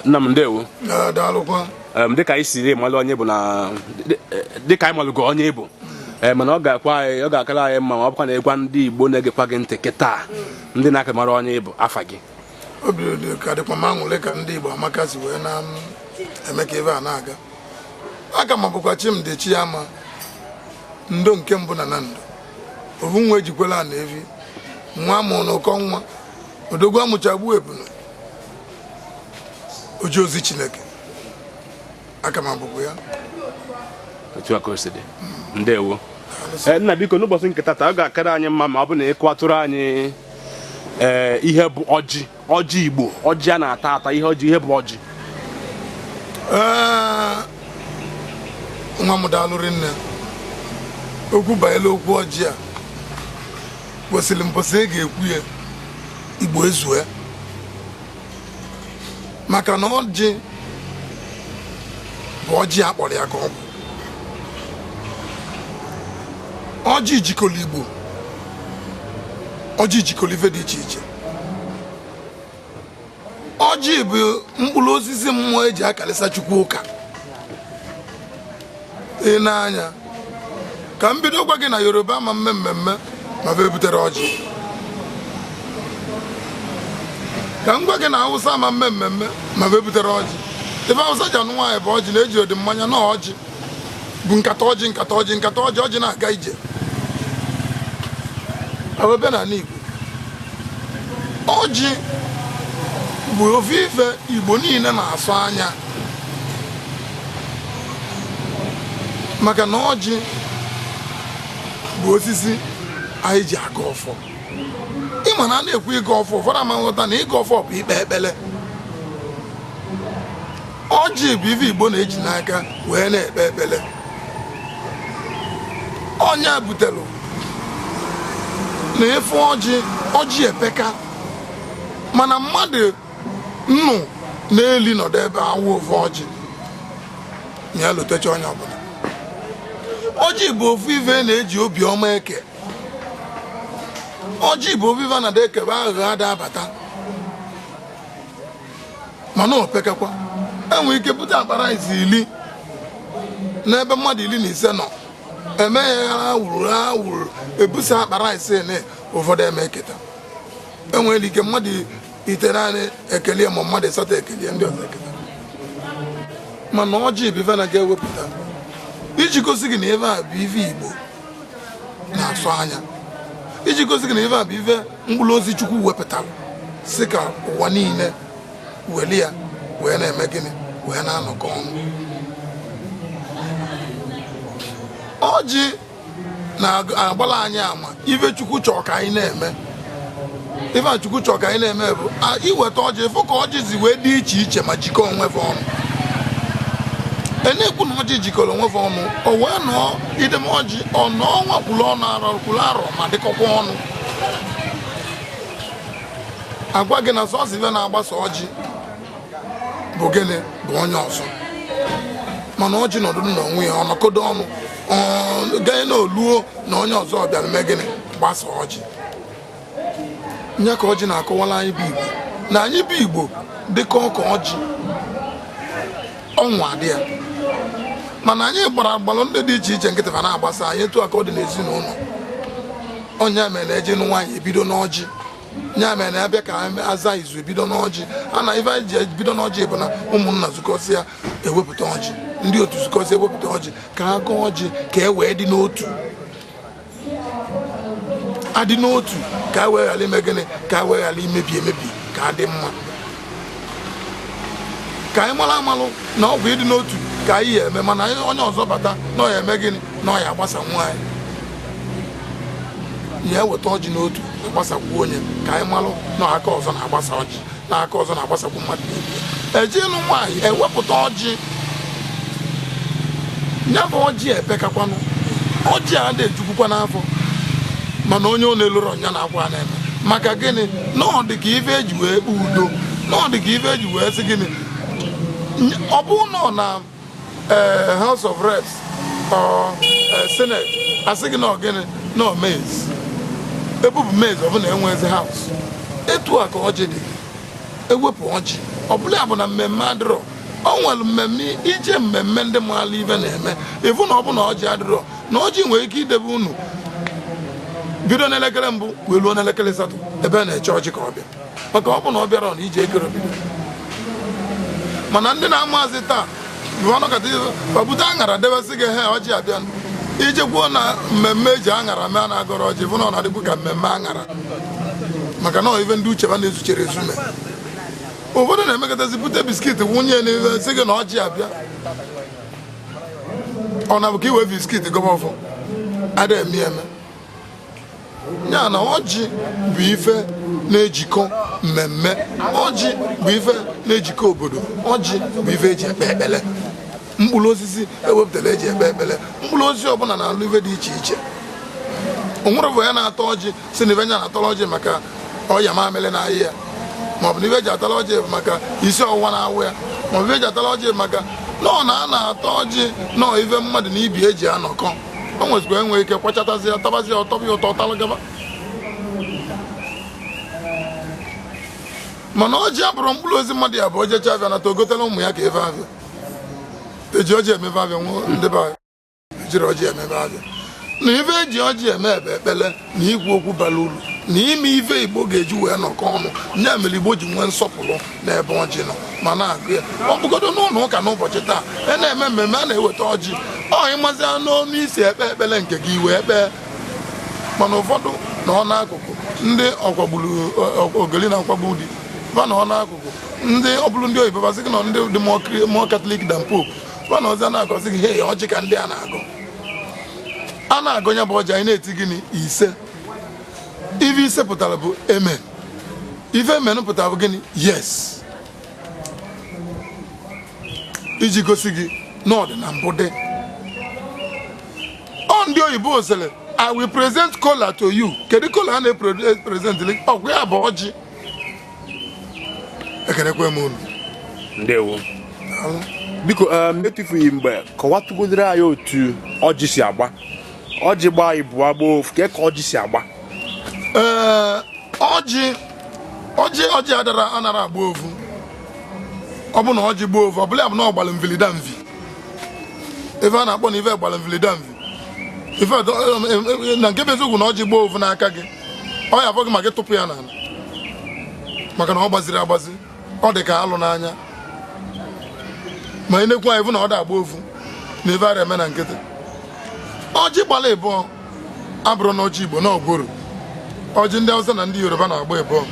Nna m, ndewo. Daalụkwa. Dịka anyị siri malụ onye bụ na dịka anyị malụgo onye bụ, ee, mana ọ ga-akwa anyị, ọ ga-akara anyị mma ma ọ bụkwa na ịgwa ndị Igbo na-egekwa gị ntị kịta, ndị na-aka mara onye bụ, afa gị. Obi dị ka dịkwa m aṅụrị ka ndị Igbo amaka si wee na-eme ka ebe a na-aga aka. Ma bụkwa Chimdi Chiama ndo nke mbụ na Nando ofu nwa ejikwela na evi nwa mụ na ụkọ nwa odogwu amụchagbu ebunu oji ozi Chineke aka ma bụkwa ya. Otu aka o si dị. Ndewo. Ee, nna, biko, n'ụbọchị nke tata, ọ ga-akara anyị mma ma ọ bụ na ịkọwatụrụ anyị, ee, ihe bụ ọjị, ọjị Igbo, ọjị a na-ata ata, ihe ọjị, ihe bụ ọjị. Ee, nwa m, daalụ rinne. Okwu banyere okwu ọjị a kwesịrị mbọsị ị ga-ekwu ya Igbo ezue, maka na ọjị bụ ọjị a kpọrọ ya ka ọ bụ ọjị jikọrọ Igbo, ọjị jikọrọ ife dị iche iche. Ọjị bụ mkpụrụ osisi mmụọ eji akalịsa Chukwu ụka. Ị na-anya ka m bido gwa gị na Yoruba ma mme mmemme ma fa ebutere ọjị, ka m gwa gị na Hausa ma mme mmemme ma fa ebutere ọjị. Ife Hausa ji anụ nwaanyị bụ ọjị, na-eji odi mmanya na ọjị bụ nkata ọjị, nkata ọjị, nkata ọjị, ọjị na-aga ije abịa n'ala Igbo. Ọjị bụ ofu ife Igbo niile na-asụ anya, maka na ọjị bụ osisi anyị ji aga ọfọ. Ịma na a na-ekwu ịga ọfọ, ụfọdụ ama nghọta na ịga ọfọ bụ ikpe ekpele. Ọjị bụ ife Igbo na-eji n'aka wee na-ekpe ekpele. Ọnya butere na ịfụ ọjị, ọjị epeka, mana mmadụ nnụ na-eli nọdụ ebe awụ ofu ọjị ya lotecha onye ọbụla. Ọjị bụ ofu ife na-eji obi ọma eke. Ọjị bụ ofu ife na-ada ekebe aghụghọ ada abata, mana o pekakwa. Enwere ike bute akpa rice 10 n'ebe mmadụ 15 nọ, eme ya ha wuru ha wuru, ebusa akpa rice ne ụfọdụ eme eketa. Enwere ike mmadụ ite naanị ekelie, ma mmadụ 8 ekelie, ndị ọzọ eketa. Mana ọjị bụ ife na ga-ewepụta iji gosi gị na ife a bụ ife Igbo na-asụ anya, iji gosi gị na ife a bụ ife mkpụrụ ozi Chukwu wepụtara si ka ụwa niile weli ya wee na-eme gịnị, wee na-anọkọ ọnụ. Ọjị na-agbala anyị ama ife Chukwu chọọ ka anyị na-eme. Ife a Chukwu chọọ ka anyị na-eme bụ iweta ọjị, fụ ka ọjị si wee dị iche iche ma jikọọ onwe fa ọnụ. E na-ekwu na ọjị jikọrọ onwe fa ọnụ, o wee nọọ idem ọjị, ọ nọọ nwa kwuru ọnụ, arọ kwuru arọ, ma dịkọkwa ọnụ. Agwa gị na sọsọ ife na-agbasa ọjị bụ gịnị? Bụ onye ọzọ. Mana ọjị nọdụ n'onwe ya, ọnọkodo ọnụ ganye na oluo na onye ọzọ bịara mee gịnị? Gbasa ọjị. Nya ka ọjị na-akọwara anyị bụ Igbo, na anyị bụ Igbo dịka ọka ọjị ọnwa adị ya, mana anyị gbara agbalụ ndị dị iche iche nkịtị fa na-agbasa anyị. Etu aka ọ dị n'ezinụlọ, onye mere na eje nụ nwaanyị ebido n'ọjị, ya mere na abịa ka aza izu ebido n'ọjị. A na ife anyị ji ebido n'ọjị bụ na ụmụnna zukọsịa ewepụta ọjị, ndị otu zukọsịa ewepụta ọjị, ka a gụọ ọjị, ka e wee dị n'otu, adị n'otu, ka e wee ghara ime gịnị? Ka e wee ghara imebi emebi, ka adị mma, ka anyị mara amalụ na ọ bụ ịdị n'otu ka anyị ya eme. Mana onye ọzọ bata na ọ ya eme gịnị? Na ọ ya agbasa nwa anyị, ya eweta ọjị n'otu agbasakwu onye, ka anyị malụ na aka ọzọ na-agbasa ọjị, na aka ọzọ na-agbasakwu mmadụ n'ibe ya. Eje ịnụ nwaanyị ewepụta ọjị, ya bụ ọjị epekakwanụ. Ọjị a na-ejukwukwa n'afọ, mana onye ọ na-eloro ọnya na-akwa na-eme maka gịnị? Na ọ dị ka ife eji wee kpe udo, na ọ dị ka ife eji wee sị gịnị? Ọ bụ nọ na ee House of Reps ọ Senate, asị gị na ọ gịnị? Na ọ mace, ebupụ mace, ọ bụ na enwezi House. Etu a ka ọjị dị. Ewepụ ọjị, Ọ bụla ya bụ na mmemme adịrọ. O nwere mmemme ije, mmemme ndị maala ibe na-eme, ịfụ na ọ bụ na ọjị adịrọ, na ọjị nwere ike idebe unu bido n'elekere mbụ wee luo n'elekere 8 ebe a na-eche ọjị ka ọ bịa, maka ọ bụ na ọ bịara na ije ekere bido. Mana ndị na-amazi taa bụ ọnọkọta bute aṅara debesị gị ha ọjị abịa. Ije kwuo na mmemme eji aṅara mee a na-agọrọ ọjị, bụ na ọ na-adịkwu ka mmemme aṅara, maka na ife ndị uche ha na-ezuchere ezume. Ụfọdụ na-emekọtazi bute biscuit wunye n'ife, sị gị na ọjị abịa. Ọ na-bụ ka iwee biscuit gọba ọfọ ada eme eme ya. Na ọjị bụ ife na-ejikọ mmemme, ọjị bụ ife na-ejikọ obodo, ọjị bụ ife eji ekpe ekpele. Mkpụrụ osisi ewepụtara eji ekpe ekpele, mkpụrụ osisi ọbụla na-alụ ife dị iche iche. O nwere bụ ya na-atọ ọjị si na ife nya na-atọrọ ọjị maka ọya mamịrị na-ayị ya, maọbụ na ife eji atara ọjị bụ maka isi ọwụwa na-awụ ya, maọbụ ife eji atara ọjị maka nọọ na a na-atọ ọjị nọọ ife mmadụ na ibi eji anọkọ. O nwezikwa enwe ike kwachatazi ya, tabazi ya, ọtọbụ ya ụtọ, talụ gaba. Mana ọjị abụrụ mkpụrụ ozi mmadụ ya bụ ojecha abịa nata ogotela ụmụ ya ka efe abịa eji ọjị emebe abịa nwụọ. Ndị be anyị ejiri ọjị emebe abịa na ife eji ọjị eme ebe ekpele na ikwu okwu bara uru na ime ife Igbo ga-eji wee nọkọ ọnụ. Nya mere Igbo ji nwee nsọpụrụ n'ebe ọjị nọ ma na-agụ ya. Ọ bụgodo n'ụlọ ụka n'ụbọchị taa e na-eme mmemme a na-eweta ọjị, ọ ịmazi n'ọnụ isi ekpe ekpele nke gị wee kpee. Mana ụfọdụ nọ n'akụkụ ndị ọkwagburu ogoli na nkwagbu di ba nọ n'akụkụ ndị ọbụlụ ndị oyibo basị gị nọ ndị dị more Catholic than Pope ba na ọzọ na-agọzi gị, hey, ọjị ka ndị a na-agụ, a na-agụ ya bụ ọjị. Anyị na-eti gịnị? Ise. Ife ise pụtara bụ amen. Ife amen pụtara bụ gịnị? Yes. Iji gosi gị na ọ dị na mbụ dị ọ ndị oyibo sịrị, "I will present kola to you." Kedu kola a na-epresent? Ọkwa ya bụ ọjị. Ekenekwe m unu. Ndewo. Biko, etufughị mgbe, kọwatụgodiri anyị otu ọjị si agba. Ọjị gbaa ịbụ agba ofu ka ọjị si agba. Ee, ọjị adara anara agba ofu. Ọ bụ na ọjị gbaa ofu, ọ bụla ya bụ na ọ gbara mvilida mvi. Ife a na-akpọ na ife gbara mvilida mvi, ife na nke bụ eziokwu na ọjị gbaa ofu n'aka gị, ọ ya afọ gị ma gị tụpụ ya n'ala, maka na ọ gbaziri agbazi, ọ dị ka alụ n'anya. Ma ị na-ekwu anyị bụ na ọ da agba ofu na ife ara eme na nkịtị. Ọjị gbara ịbụọ abụrụ na ọjị Igbo na ọgwụrụ ọjị ndị Hausa na ndị Yoruba na-agba ịbụọ,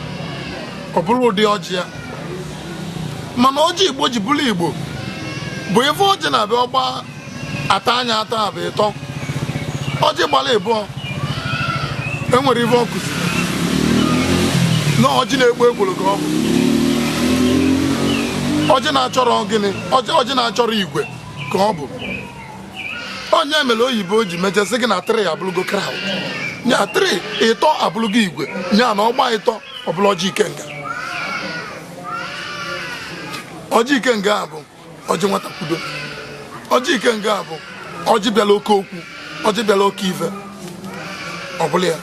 ọ bụrụ ụdị ọjị ya. Mana ọjị Igbo ji bụrụ Igbo bụ ife ọjị na-abịa ọgba ata anya ata bụ ịtọ. Ọjị gbara ịbụọ enwere ife ọ kụziri na ọjị na-egbu ekworo ka ọ bụ ọjị na-achọrọ gịnị, ọjị na-achọrọ igwe ka ọ bụ. Onye mere oyibo ji mechasị gị na three abụrụgo crowd, nya three ịtọ abụrụgo igwe, nya na ọgba ịtọ ọbụla ọjị ikenga. Ọjị ikenga a bụ ọjị nwata kwudo. Ọjị ikenga a bụ ọjị bịara oke okwu, ọjị bịara oke ife ọbụla ya.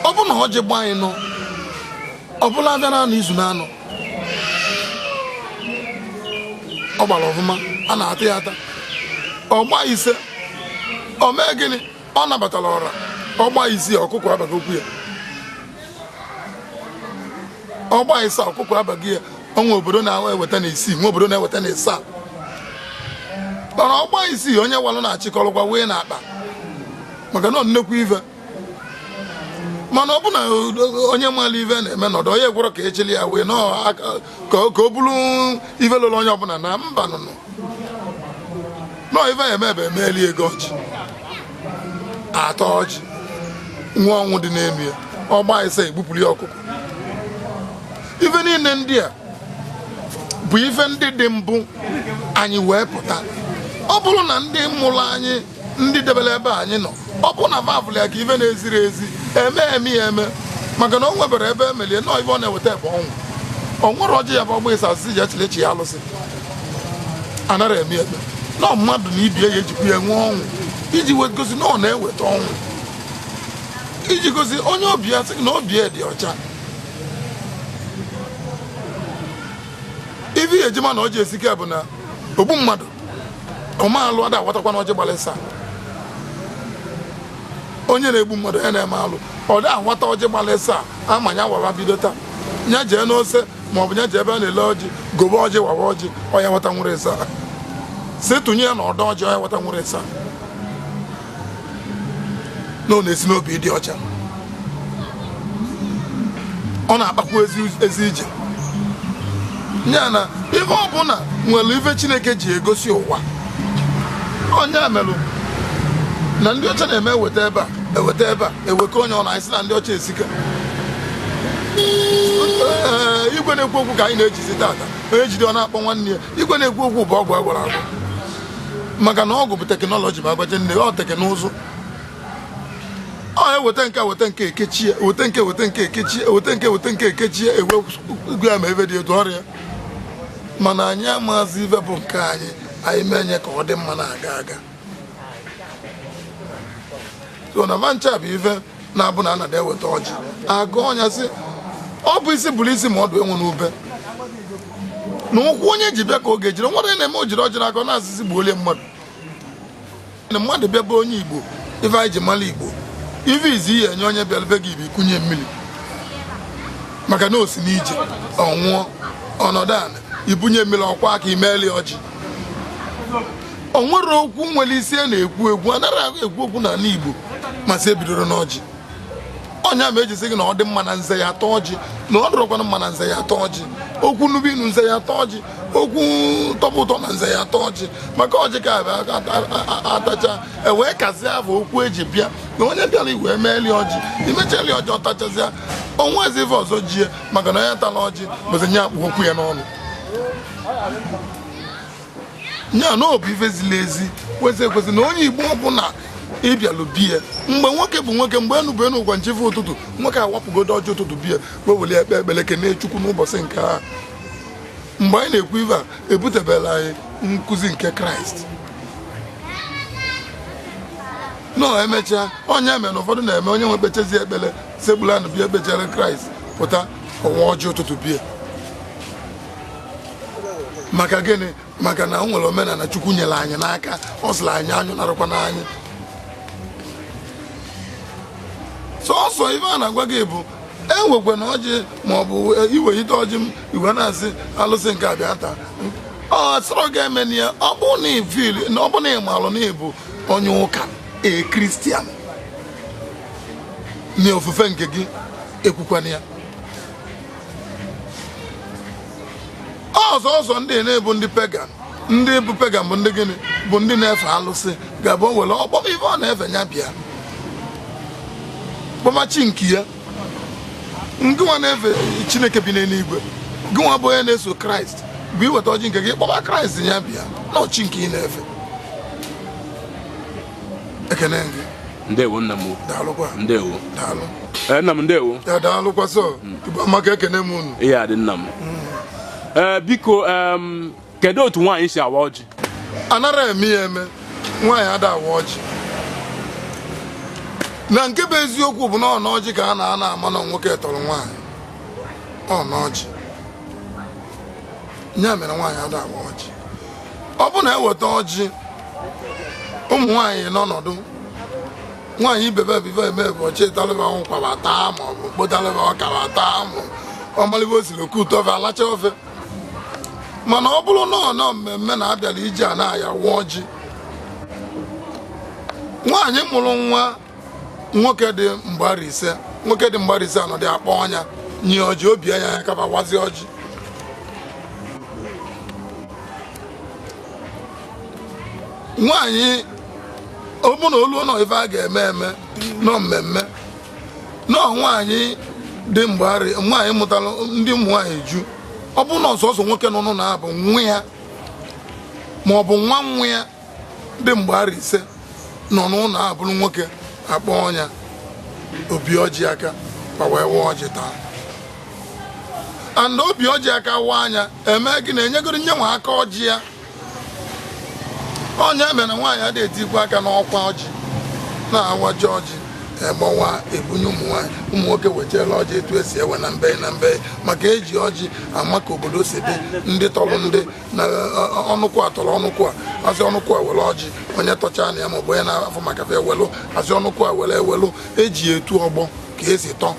Ọ bụ na ọjị gbaa anyị nọ ọbụla abịa na izu na anọ ọ gbara ọfụma, a na-ata ya ata. Ọgba ise o mee gịnị? Ọ nabatara ọra. Ọgba isi ọkụkọ abaghị okwu ya. Ọgba ise ọkụkọ abaghị ya. Onwe obodo na-eweta na isii, nwe obodo na-eweta na ịsaa. Mana ọgba isii onye walụ na-achịkọrọkwa wee na-akpa, maka na ọ nnekwu ife. Mana ọ bụ na onye mara ife na-eme nọdụ, onye gwọrọ ka echili ya wee ka o bụrụ ife lụrụ onye ọbụla na mba nụnụ nọọ ife ya eme ebe emeeli ego ọjị atọ ọjị nwa ọnwụ dị n'elu ya. Ọgba ise egbupụrụ ya ọkụkọ. Ife niile ndị a bụ ife ndị dị mbụ anyị wee pụta. Ọ bụrụ na ndị mụrụ anyị, ndị debere ebe anyị nọ, ọ bụrụ na vavụl ya ka ife na-eziri ezi eme eme ya eme, maka na o nwebere ebe emelie nọọ ife ọ na-eweta ebe ọnwụ. O nwere ọjị ya bụ ọgba ịsa asịsị ji echilechi ya alụsị anara eme ekpe nọọ mmadụ na ibie ya ejikwa ya nwee ọnwụ, iji wee gosi na ọ na-eweta ọnwụ, iji gosi onye obi ya sị na obi ya dị ọcha. Ife ihe ejima na ọjị esike bụ na ogbu mmadụ ọma alụ ada aghọtakwa na ọjị gbara ịsa. Onye na-egbu mmadụ ya na-eme alụ ọ da aghọta ọjị gbara ịsa ama ya wawa bido taa, ya jee n'ose ma ọ bụ ya jee ebe a na-ele ọjị gobe ọjị wawa ọjị ọ ya ghọta nwere ịsa, si tụnye ya na ọdọ ọjị ọ ya ghọta nwere ịsa. Na ọ na-esi n'obi dị ọcha, ọ na-akpakwa ezi ije. Ya na ife ọbụla nwere ife Chineke ji egosi ụwa. Onye melụ na ndị ọcha na-eme eweta ebe a eweta ebe a ewekọ onye ọ na-esi na ndị ọcha esika. Igwe na-ekwu okwu ka anyị na-ejizi tata, onye jide ọ na-akpọ nwanne ya. Igwe na-ekwu okwu bụ ọgwụ agwara agwụ, maka na ọgwụ bụ teknọlọji ma agbaje nne ọ teknụzụ. Ọ eweta nke weta nke ekechie, weta nke weta nke ekechie, weta nke weta nke ekechie, ewe ya ma ebe dị etu ọrịa. Mana anyị amazi ife bụ nke anyị, anyị menye ka ọ dị mma na-aga aga. So na vancha bụ ife na-abụ na anada eweta ọjị agụ ọnya sị ọ bụ isi bụrụ isi ma ọ dị enwe n'ube na ụkwụ onye ji bịa ka oge jiri nwere na-eme o jiri ọjị n'aka ọ na-asịsị gbuolie mmadụ. Na mmadụ bịa bụ onye Igbo, ife anyị ji mara Igbo, ife izi ihe enye onye bịara be gị bụ ikunye mmiri, maka na o si n'ije ọ nwụọ ọnọdụ ala ibunye mmiri ọkwa aka imeeli ọjị. O nwere okwu nwere isi a na-ekwu ekwu, anaghị ekwu okwu n'ala Igbo ma sị ebidoro n'ọjị. Ọnya ma ejisi gị na ọ dị mma na nze ya atọ ọjị, na ọ dụrọkwana mma na nze ya atọ ọjị, okwu nnubu inu nze ya atọ ọjị, okwu tọpụ ụtọ na nze ya atọ ọjị, maka ọjị ka atacha ewee kazie afọ okwu eji bịa na onye bịara iwe emeeli ọjị, imechali ọjị ọtachazịa onwe ezi ife ọzọ jie, maka na onye tala ọjị bụzi nye akpụ okwu ya n'ọnụ. Nya na ọ bụ ife ziri ezi kwesị ekwesị na onye Igbo ọbụla ịbịalụ bie mgbe nwoke bụ nwoke, mgbe enu bụ enu ụgwa nchefu ụtụtụ nwoke awapụgodo ọjị ụtụtụ bie wee weli ekpe ekpere kene Chukwu n'ụbọchị nke a. Mgbe anyị na-ekwu ife a ebutebela anyị nkụzi nke Kraịst nọ emechaa onye mere na ụfọdụ na-eme onye nwe kpechezi ekpere sekpulanụ bie ekpechere Kraịst pụta ọnwa ọjị ụtụtụ bie. Maka gịnị? Maka na o nwere omenala Chukwu nyere anyị n'aka, ọ sịrị anyị anyụ narakwa n'anyị. Sọsọ ife a na-agwa gị bụ enwekwa na ọjị ma ọ bụ iweghite ọjị m iwe na-asị alụsị nke abịa taa ọ sọrọ ga-eme na ya. Ọ bụ na ifil na ọ bụ na ịmalụ na ịbụ onye ụka e Kristian na ofufe nke gị ekwukwana ya. Ọzọ ọzọ ndị na-ebu ndị pagan, ndị bụ pagan bụ ndị gịnị bụ ndị na-efe alụsị ga-abụ were ọkpọm ife ọ na-efe ya bịa kpọmachi nke ya. Ngịnwa na-efe Chineke bi n'eluigwe, gịnwa bụ onye na-eso Kraịst bụ iweta ọjị nke gị kpọba Kraịst ya bịa na ọchị nke ị na-efe. Ekene gị. Ndewo nna m. Daalụkwa. Ndewo. Daalụ. Nna m ndewo. Ya daalụkwa sọ. Igbo amaka, ekene m unu. Ihe a dị nna m. Biko kedu otu nwaanyị si awa ọjị? Anara eme ya eme, nwaanyị ada awa ọjị. Na nke bụ eziokwu bụ na ọ n'ọjị ka a na-ana ama na nwoke tọrọ nwaanyị, ọ n'ọjị ya mere nwaanyị ada awa ọjị. Ọ bụ na eweta ọjị ụmụ nwaanyị n'ọnọdụ nwaanyị ibebe bibe eme bụ ọchị talịba nkwaba taa ma ọ bụ kpotalịba ọkara taa ma ọmalibe osiri oke ụtọ ofe alacha ofe. Mana ọ bụrụ na ọ nọ mmemme na-abịala ije a na-aya wụọ ọjị, nwaanyị mụrụ nwa nwoke dị mgbari ise, nwoke dị mgbari ise anọ dị akpọ ọnya nye ọjị obi anya ya kaba wazi ọjị. Nwaanyị ọ bụ na olu nọ ife a ga-eme eme nọ mmemme nọ nwaanyị dị mgbari, nwaanyị mụtara ndị ụmụ nwaanyị ju, ọ bụ na ọsọsọ nwoke nọ n'ụlọ abụ nwa ya ma ọ bụ nwa nwa ya dị mgbari ise nọ n'ụlọ abụrụ nwoke akpọ ọnya obi ọjị aka ma wee wụọ ọjị taa. And obi ọjị aka wụọ anya eme gị na enyegoro nye nwa aka ọjị ya. Ọnya mere na nwaanyị adịghị etikwa aka n'ọkwa ọjị na-awaji ọjị Egbawa ebunye ụmụ nwaanyị, ụmụ nwoke wechela ọjị etu esi ewe na mbe na mbe, maka eji ọjị ama ka obodo si dị. Ndị tọrọ ndị na ọnụkwụ atọrọ ọnụkwụ a, asị ọnụkwụ a were ọjị, onye tọcha na ya maọbụ onye na-afụ maka fa ewelu, asị ọnụkwụ a were ewelu. Eji etu ọgbọ ka esi tọ,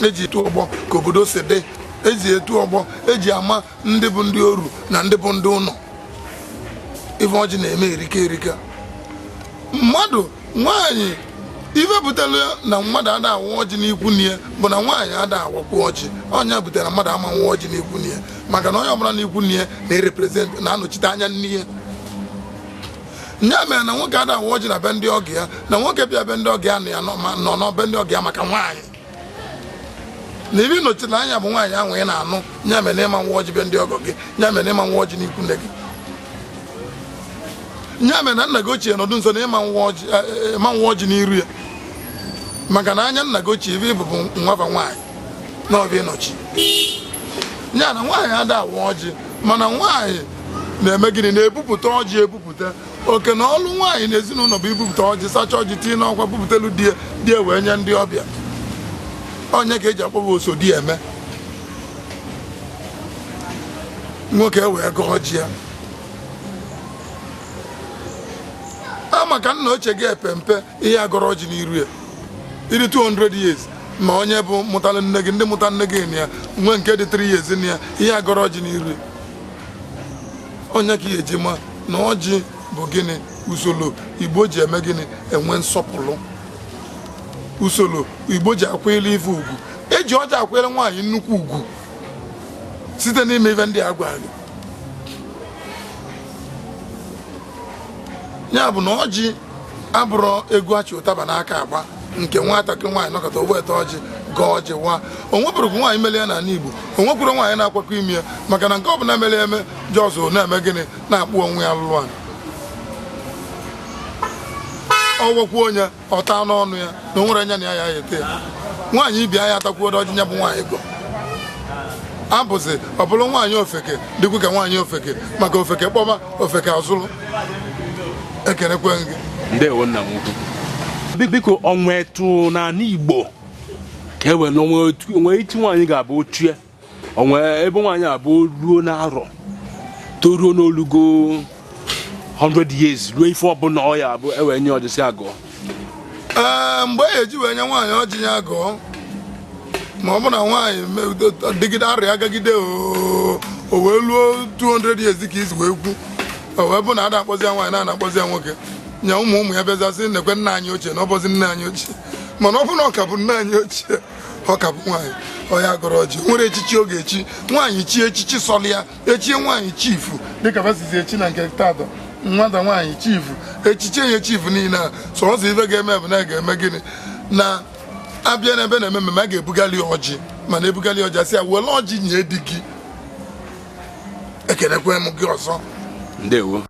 eji etu ọgbọ ka obodo si dị, eji etu ọgbọ eji ama ndị bụ ndị oru na ndị bụ ndị ụlọ. Ife ọjị na-eme erika erika. Mmadụ nwaanyị ife butere na mmadụ ada awa ọjị n'ikwu nne bụ na nwaanyị ada awakwu ọjị. Ọnya butere na mmadụ ama nwa ọjị n'ikwu nne, maka na onye ọbụla n'ikwu nne na-erepresent, na-anọchite anya nne ya. Nya mere na nwoke ada awa ọjị na be ndị ọgọ ya, na nwoke bịa be ndị ọgọ ya nọ ya nọ n'be ndị ọgọ ya maka nwaanyị, na ibe nọchite anya bụ nwaanyị ahụ ị na-anụ. Nya mere na ịma nwa ọjị be ndị ọgọ gị, nya mere na ịma nwa ọjị n'ikwu nne gị, nya mere na nna gị ochie nọdụ nso na ịma nwa ọjị n'iru ya, maka na anya nna gị ochie ibe ịbụ bụ nwafa nwaanyị na ọbịa ịnọchi ya. Na nwaanyị ada awa ọjị, mana nwaanyị na-eme gịnị? Na-ebupụta ọjị, ebupụta oke na ọlụ nwaanyị na ezinụlọ bụ ibupụta ọjị, sacha ọjị, tinye n'ọkwa, bupụtelu die, die wee nye ndị ọbịa. Onye ka eji akpọba oso di eme nwoke wee gọọ ọjị ya. A maka nna ochie gị epe mpe ihe agọrọ ọjị n'iru ya iri 200 years, ma onye bụ mụtara nne gị, ndị mụta nne gị na ya nwee nke dị 3 years na ya ihe agọrọ ọjị n'iru ya. Onye ka ihe eji ma na ọjị bụ gịnị? Usoro Igbo ji eme gịnị? Enwe nsọpụrụ. Usoro Igbo ji akwanyere ife ugwu. Eji ọjị akwanyere nwaanyị nnukwu ugwu site n'ime ife ndị a gwara gị. Ya bụ na ọjị abụrụ egwu achị ụtaba n'aka agba nke nwatakịrị nwaanyị nọkọta oweta ọjị gọọ ọjị wa. O nwepụrụ nwaanyị mere ya n'ala Igbo, o nwekwuru nwaanyị na-akwakọ ime ya, maka na nke ọbụla mere eme jọzụ na-eme gịnị? Na-akpụ onwe ya lụrụ anyị. Ọ gwakwu onye ọ taa n'ọnụ ya na o nwere anya na ya ya ete ya. Nwaanyị ibi anya atakwuodo ọjị ya bụ nwaanyị gọ. Abụzi ọ bụrụ nwaanyị ofeke dịkwa ka nwaanyị ofeke, maka ofeke kpọba ofeke azụrụ. Ekenekwe gị. Ndewo nna m ukwu. Biko onwetụ n'ala Igbo ka e wee onwe echi nwaanyị ga-abụ ochie, onwe ebe nwaanyị abụ ruo n'arọ toruo n'olugo 100 years ruo ife ọbụla ọ ya abụ e wee nye ọjị si agụọ. Ee, mgbe e eji wee nye nwaanyị ọjị ya gụọ, ma ọ bụ na nwaanyị dịgide arịa agagide o wee luo 200 years ka izi wee kwu, o wee bụ na ada akpọzi ya nwaanyị na akpọzi ya nwoke, nya ụmụ ụmụ ya bịazasị nekwe nna anyị ochie na ọ bụzi nne anyị ochie. Mana ọ bụ na ọ ka bụ nne anyị ochie, ọ ka bụ nwaanyị, ọ ya gọrọ ọjị. Nwere echichi oge echi nwaanyị chi echichi sọlị ya echie nwaanyị chifu, dịka basizi echi na nke tata nwata nwaanyị chifu echiche ya chifu niile a sọsọ ife ga-eme bụ na ga-eme gịnị? Na abịa n'ebe na-eme mmemme a ga-ebugali ọjị, mana ebugali ọjị asị ya were ọjị nye di gị. Ekenekwe m gị ọzọ. Ndewo.